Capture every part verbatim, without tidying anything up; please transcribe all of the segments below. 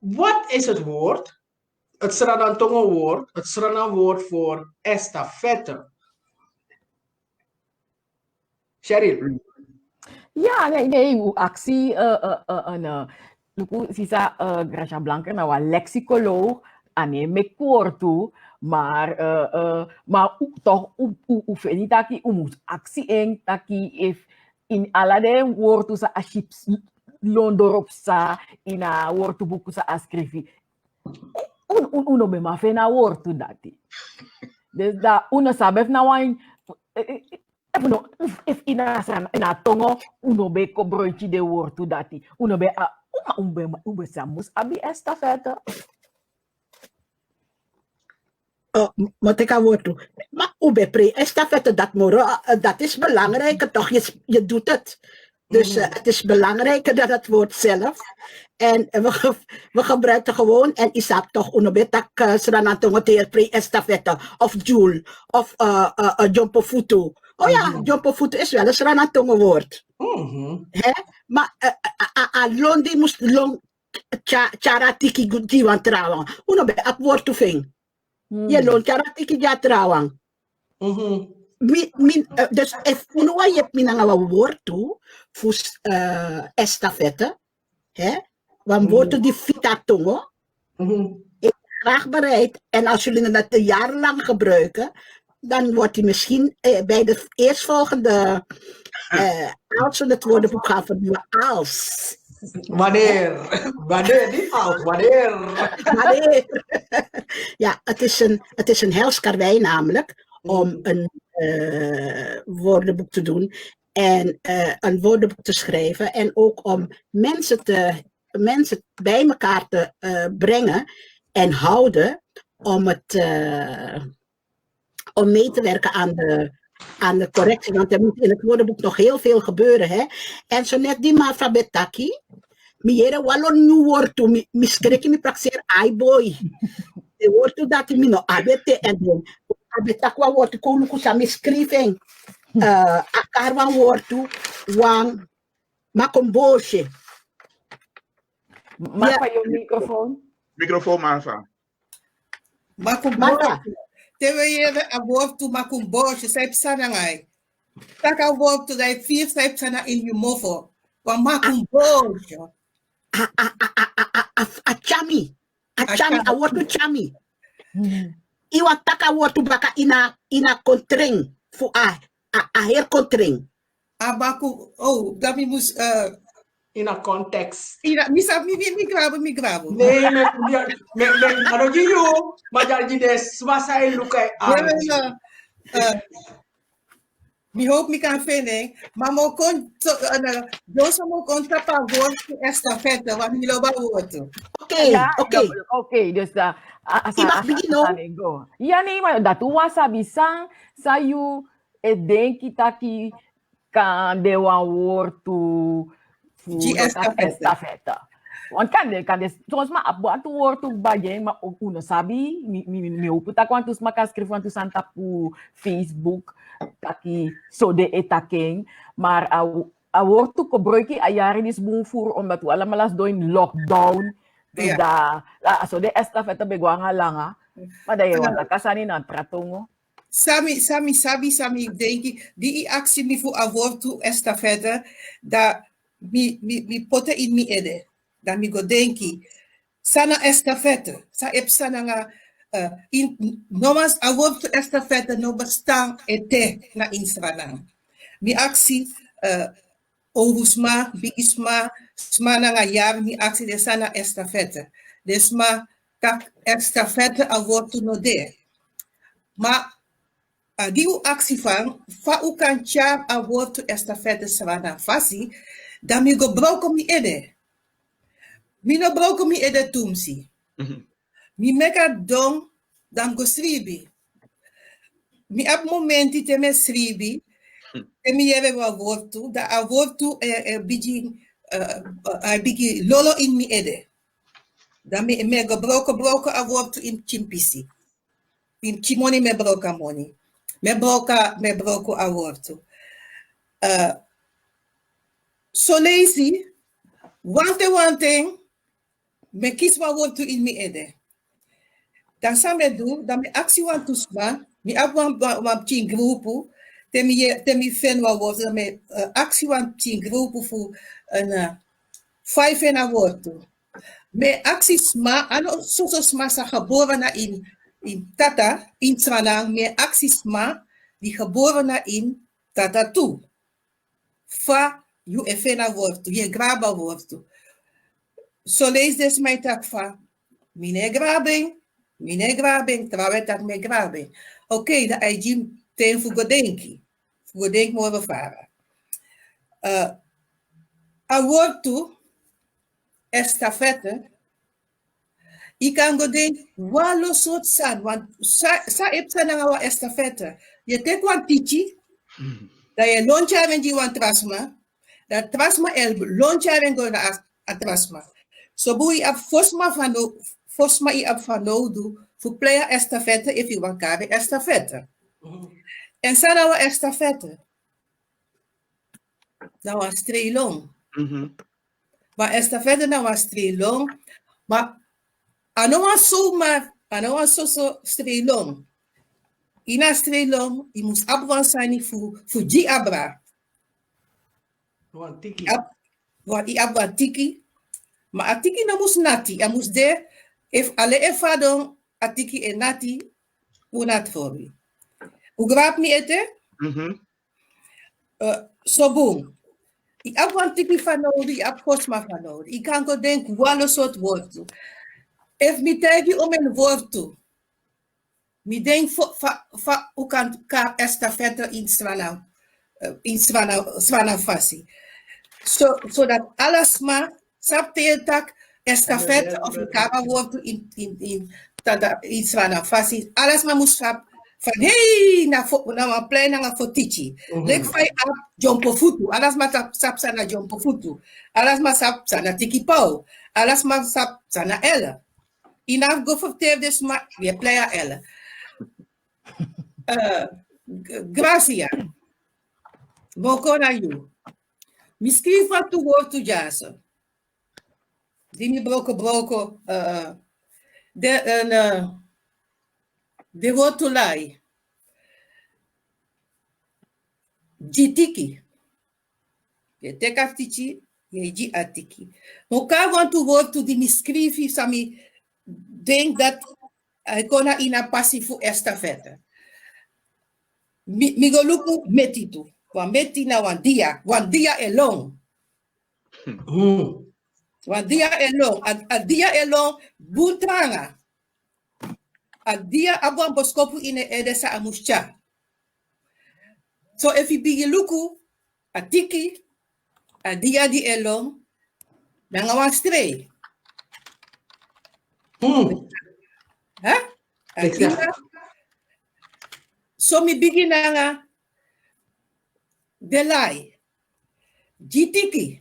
Wat is het woord? Het Sranantongo woord, het Sranan woord voor estafette. Cheryl. Ya, nee, nee, u aksi, uh, uh, uh, uh, luku, sisa, uh, Gracia Blanker na wan lexicoloog, ane meki wortu, maar, uh, uh, maar u, toch, u, u, u feni taki, u mus aksi en taki, if in ala den wortu sa a ships londorop sa, in a wortubuku sa a skrifi. Un, un, un no ben man feni a wortu dati. Dus da, un no sabi efu na wan, eh, eh, efu no, efu, efu ini a Sra-, ini a tongo, un no ben kobroiki den wortu dati. Un no ben a, un, un ben, un ben sa mus abi estafette. Oh, m-, mi o teki a wortu. Maar u ben prei estafette dat moro, eh, dat is belangrijker toch? Je, je doet het. Dus, eh, het is belangrijker dan het woord zelf. En, eh, we, ge-, we gebruiken gewoon, en isap toch, un no ben taki, eh, Sranantongo te yu e prei estafette, of jul, of, eh, eh, eh, jompo futu. Oh ja, jompo futu is wel een Sranantongo woord. Hè? Maar, eh, eh, a, a, a lon di mus lon tya-, tyari a tiki gi wan trawan. Un no ben abi wortu fu en. Yu e lon tyari a tiki gi a trawan. Mi, mi, eh, dus efu unu wani yepi mi nanga wan wortu fu, eh, estafette, hè? Wan wortu di fiti a tongo. Ik ben graag bereid. En als jullie dat jarenlang gebruiken, dan wordt hij misschien, eh, bij de eerstvolgende, eh, als we het woordenboek gaan vernieuwen, als. Wanneer? Wanneer? Niet als, wanneer? Wanneer? Ja, het is een, het is een hels karwei namelijk om een, eh, woordenboek te doen en, eh, een woordenboek te schrijven en ook om mensen te, mensen bij elkaar te, eh, brengen en houden om het, eh, om mee te werken aan de, aan de correctie. Want er moet in het woordenboek nog heel veel gebeuren, hè. En zo net die man fu a ben taki, mi yere wan lo nyun wortu, mi, mi skreki, mi prakseri, ai boy. Den wortu dati mi no abi ete, en den a ben taki wan wortu, kon luku san mi skrifi en. Eh, a kari wan wortu, wan makombosi. Marfa, yu microfoon. Microfoon, Marfa. Makumbosi. Te wi yere a wortu makumbosi, san e psa nanga en? Taki a wortu, dan yu firi san e psa na ini yu mofo. Wan makumbosi. A, a, a, a, a, a, a tyari mi. A tyari mi, a wortu tyari mi. Yu wani taki a wortu baka ini a, ini a kontren fu a, a, a heri kontren. A maku, oh, dan mi mus, eh, In a context. Ina, mi sa, mi, mi, mi grabu, mi grabu. Nee, me, me, me, me, a no gi yu, ma dya gi den sma san e luku en. Nee, nee, nee. Eh, mi hoop mi kan feni en, ma mi o kon, so, eh, no, Joshua mi o kon tapu a wortu estafette, want mi lobi a wortu. Oké, oké. Oké, dus dan, a, a, Yu mag bigin now. Ya, nee, ma dati wan sabi san, san yu e denki taki kan de wan wortu fu Gi dati estafette. Estafette. Want kan de, kan de, son sma abi wantu wortu bagi en, ma un no sabi, mi, mi, mi, mi hopu taki wantu sma kan skrifi wantu sani tapu Facebook, taki so den e taki en, maar a, a wortu kobroiki a yari disi bun furu, omdat wi alamala sidon ini lockdown, dus dan, a, so den estafette ben go nanga langa, ma dan yu e wani taki a sani na tra tongo. San mi, san mi sabi, san mi denki, di yu aksi mi fu a wortu estafette, dan mi, mi, mi poti en ini mi ede. Dan mi go denki, san na estafette, san e psa nanga, eh, in, no mas a wortu estafette no bestaan ete na ini Sranan. Mi aksi, eh, owru sma, bigi sma, sma nanga yari, mi aksi den san na estafette. Den sma taki estafette a wortu no de. Ma, a di un aksi fa, fa un kan tyari a wortu estafette Sranan fasi, dan mi go broko mi ede. Mi no broko mi ede tumsi. Mi meki a don, dan mi go sribi. Mi abi momenti te mi e sribi, te mi yere wan wortu, dan a wortu e, e bigin, eh, a bigin lolo ini mi ede. Dan mi, mi e go broko, broko a wortu ini pikin pisi. Ini pikin moni mi e broko a moni. Mi e broko, mi e broko a wortu. Eh, son leisi, wanten, wanten, mi e kisi wan wortu ini mi ede. Dan san mi e du, dan mi e aksi wantu sma, mi abi wan, wan, wan pikin grupu, te mi, te mi feni wan wortu, dan mi e, eh, aksi wan pikin grupu fu, eh, na, fa yu feni a wortu. Mi e aksi sma, a no soso sma san gebore na ini, ini Tata, ini Sranan, mi e aksi sma di gebore na ini Tata tu. Fa yu e feni a wortu, yu e grabu a wortu. Soleisi den sma e taki fa, mi no e grabu en, mi no e grabu en, trawan e taki mi e grabu en. Oké, dan a e gi mi ten fu go denki, fu go denki moro fara. Eh, a wortu estafette, yu kan go denki wan lo sortu sani, wan, sa, san e psa nanga wan estafette. Yu e teki wan tiki, dan yu e lon tyari en gi wan tra sma, dan tra sma e lon tyari en go na a, a tra sma. So bun yu abi fo sma fano-, fo sma yu abi fanowdu fu plei a estafette efu yu wani kari estafette. Èn san na wan estafette? Na wan streilon. Mhm. Ma estafette na wan streilon. Ma a no wan zomaar, a no wan soso streilon. Ini a streilon, yu mus abi wan sani fu, fu gi abra. Wan tiki. Yu abi, wan, yu abi wan tiki. Ma a tiki no mus nati, a mus de, efu a leri e fadon, a tiki e nati, un no trobi. Un grabu mi ete? Mhm. Eh, so bun. Yu abi wan tiki fanowdu, yu abi fo sma fanowdu. Yu kan go denki wan lo sortu wortu. Efu mi taigi yu omeni wortu, mi denki fa, fa, fa un kan kari estafette ini Sranan, eh, ini Sranan, Sranan fasi. So, so dati ala sma sabi te yu e taki estafette of yu kari a wortu ini, ini, ini, Tata, ini Sranan fasi. Ala sma mus sabi fa, hei, na fo, na wan plei nanga fo tiki. Mhm. Leki fa yu abi dyompo futu. Ala sma sabi, sabi san na dyompo futu. Ala sma sabi san na tiki paw. Ala sma sabi san na L. Yu no abi go ferteri den sma, yu e plei a L. Eh, G-, Gracia. Mi o kon na yu. Mi skrifi wantu wortu dyaso. Di mi broko broko, eh, den, eh, den wortu lai. Gi tiki. Yu e teki a tiki, yu e gi a tiki. Mi o kari wantu wortu di mi skrifi san mi denki dati a e kon na ini a pasi fu estafette. Mi, mi go luku meti tu. Wan meti na wan dia, wan dia e lon. Hmm. Wan dia e lon, a, a dia e lon bun tranga. A dia abi wan boskopu ini en ede san a mus tyari. So efu yu bigin luku, a tiki, a dia di e lon, nanga wan strei. Hmm. Hè? A dia. So mi bigin nanga den lai. Gi tiki.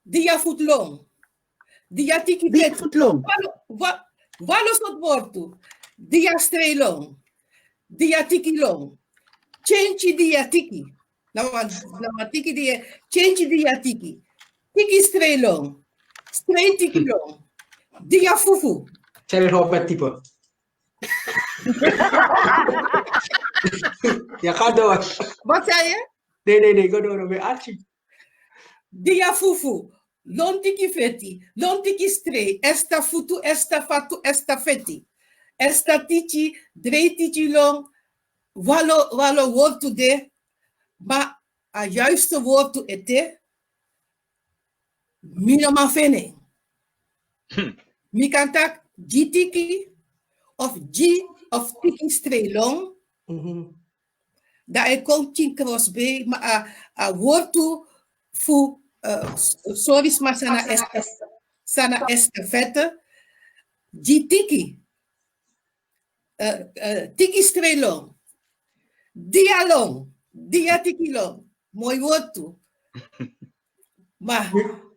Dia futu lon. Dia tiki. Dia feti. Futu lon. Wan lo, wa-, wan lo sortu wortu. Dia strei lon. Dia tiki lon. Tyentyi dia tiki. Na wan, na wan tiki dia, tyentyi dia tiki. Tiki strei lon. Strei tiki lon. Dia fufu. Tyari Robert type. Ya, ga door. Wat zei je? Nee, nee, nee, go door, ben actie. Dia fufu, lon tiki feti, lon tiki strei, esta futu, esta fatu, esta feti. Esta tiki, drei tiki lon, wan lo, wan lo wortu de, ma a juiste wortu ete, mi no man feni en. Hmm. Mi kan taki gi tiki, of gi, of tiki strei lon. Mhm. Dan a e kon pikin krosbei, ma a, a wortu fu, eh, s-, sori sma san na esta-, san na estafette, gi tiki. Eh, eh, tiki strei lon. Dia lon. Dia tiki lon. Moi wortu. Ma.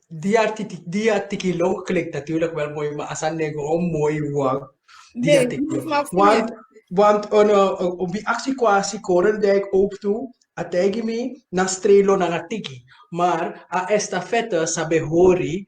Dia tiki, dia tiki lon klinkt natuurlijk wel mooi, maar a sani no e go moi wan. Dia tiki lon. Want, want, eh, eh, eh, mi aksi Kwasi Korendijk ook tu, a taigi mi na strei lon nanga tiki. Maar a estafette sabi hori,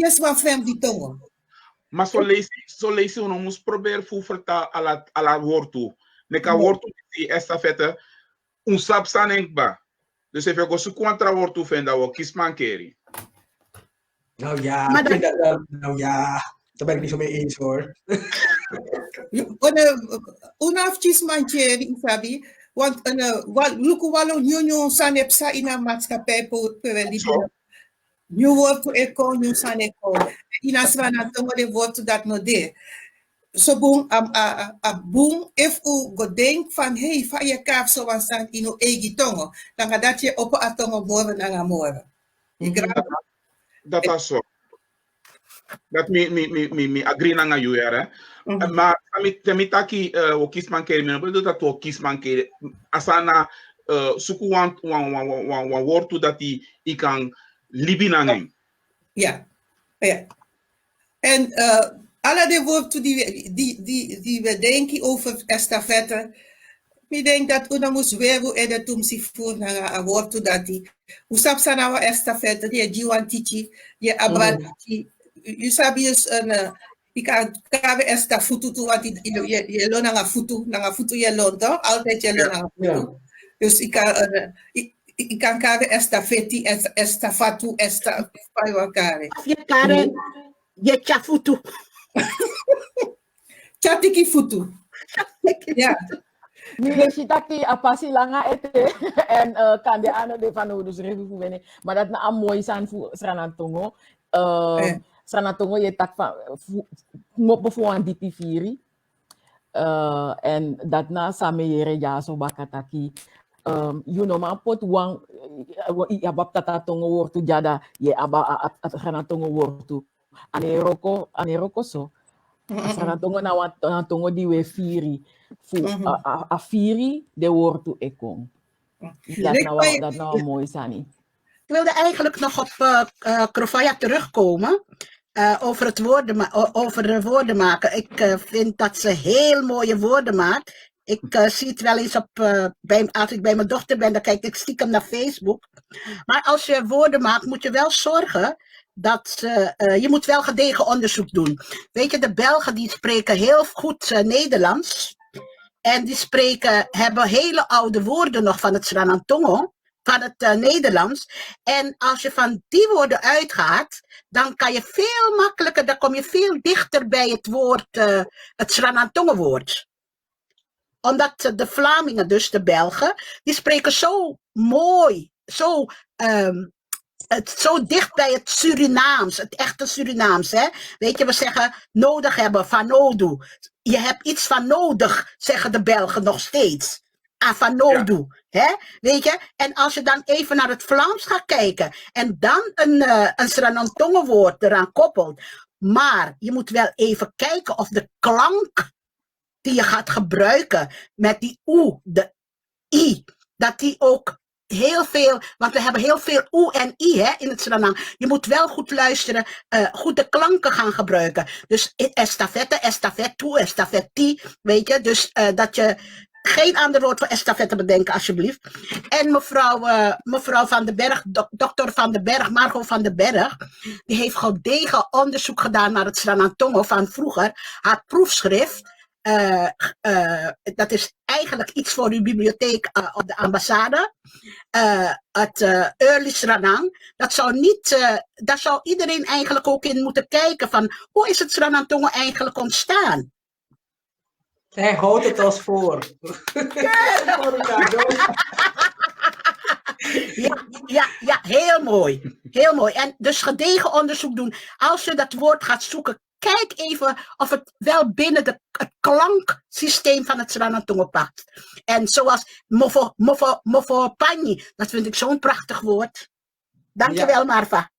Yes, wan fremdi tongo. Ma so leisi, so leisi unu mus proberi fu fertal ala, ala wortu. Meki a wortu di estafette, un sabi san en kba. Dus efu yu go suku wan tra wortu fu en, dan wi o kisi mankeri. Nou ja, maar dat, dat, nou ja, daar ben ik niet zo mee eens hoor. Unu abi kisi mankeri, yu sabi. Want luku wan lo nyunyun sani e psa ini a maatskappij pe wi e libi. Nyun wortu e kon, nyun sani e kon. Ini a Sranan tongo den wortu dati no de. So bun, a bun efu un go denki van, hei, fa yu e kari so wan sani ini un eigi tongo. Nanga dati yu e opo a tongo moro nanga moro. Dati a so. Dati mi, mi, mi, mi, mi agri nanga yu yere. Ma te mi taki wi o kisi mankeri, mi no bedoel dati wi o kisi mankeri. A sani na suku wan, wan, wan, wan, wan wortu dati yu kan libi nanga en. Ya, ya. En ala den wortu di, di, di, di wi e denki over estafette, mi denki dati un no mus weri un ede tumsi furu nanga a wortu dati. Un sabi san na wan estafette, yu e gi wan tiki, yu e abra tiki. Yu sabi yu, yu kan kari estafutu tu, want yu, yu e lon nanga futu, nanga futu yu e lon, toch? Altijd yu e lon nanga futu. Dus yu kan, yu kan kari estafeti, estafatu, esta, fa yu wani kari. Of yu e kari, yu e tyari futu. Tyari tiki futu. Ya. Mi si taki a pasi langa ete, en kande a no de fanowdu srefi fu wini. Ma dati na a moi sani fu Sranan tongo. Sranan tongo yu e taki fa, fu, kmopo fu wan dipi firi. En dati na san mi e yere dyaso baka taki, yu no man poti wan, yu abi a Tata tongo wortu dya, dan yu e abi a Sranan tongo wortu. A no e wroko, a no e wroko so. A Sranan tongo na wan tongo di wi e firi. Fu a firi den wortu e kon. Dati na wan moi sani. Ik wilde eigenlijk nog op Krovaya terugkomen. Over het woorden, over de woorden maken. Ik vind dat ze heel mooie woorden maakt. Ik zie het wel eens op, bij, als ik bij mijn dochter ben, dan kijk ik stiekem naar Facebook. Maar als je woorden maakt, moet je wel zorgen dat ze, je moet wel gedegen onderzoek doen. Weet je, de Belgen die spreken heel goed Nederlands. En die spreken, hebben hele oude woorden nog van het Sranan Tongo, van het Nederlands. En als je van die woorden uitgaat, dan kan je veel makkelijker, dan kom je veel dichter bij het woord, het Sranan Tongo woord. Omdat de Vlamingen, dus de Belgen, die spreken zo mooi, zo, het, zo dicht bij het Surinaams, het echte Surinaams. Hè? Weet je, we zeggen nodig hebben, van nodig. Je hebt iets van nodig, zeggen de Belgen nog steeds. A van nodig, hè? Weet je? En als je dan even naar het Vlaams gaat kijken en dan een, een Sranan Tongo woord eraan koppelt. Maar je moet wel even kijken of de klank die je gaat gebruiken met die oe, de i, dat die ook heel veel, want we hebben heel veel oe en i, hè, in het Sranan. Je moet wel goed luisteren, goed de klanken gaan gebruiken. Dus estafette, estafettu, estafetti, weet je. Dus dat je geen ander woord voor estafette bedenken, alsjeblieft. En mevrouw, mevrouw van den Berg, dokter Van den Berg, Margot van den Berg, die heeft gedegen onderzoek gedaan naar het Sranan Tongo van vroeger, haar proefschrift. eh, eh, dat is eigenlijk iets voor uw bibliotheek, eh, op de ambassade. Eh, het, eh, Early Sranan. Dat zou niet, eh, daar zou iedereen eigenlijk ook in moeten kijken van, hoe is het Sranan Tongo eigenlijk ontstaan? Hij houdt het als voor. Ja, ja, ja, heel mooi. Heel mooi. En dus gedegen onderzoek doen. Als je dat woord gaat zoeken, kijk even of het wel binnen de, het klanksysteem van het Sranan Tongo past. En zoals mofo, mofo, mofo pani, dat vind ik zo'n prachtig woord. Dankjewel, Marva.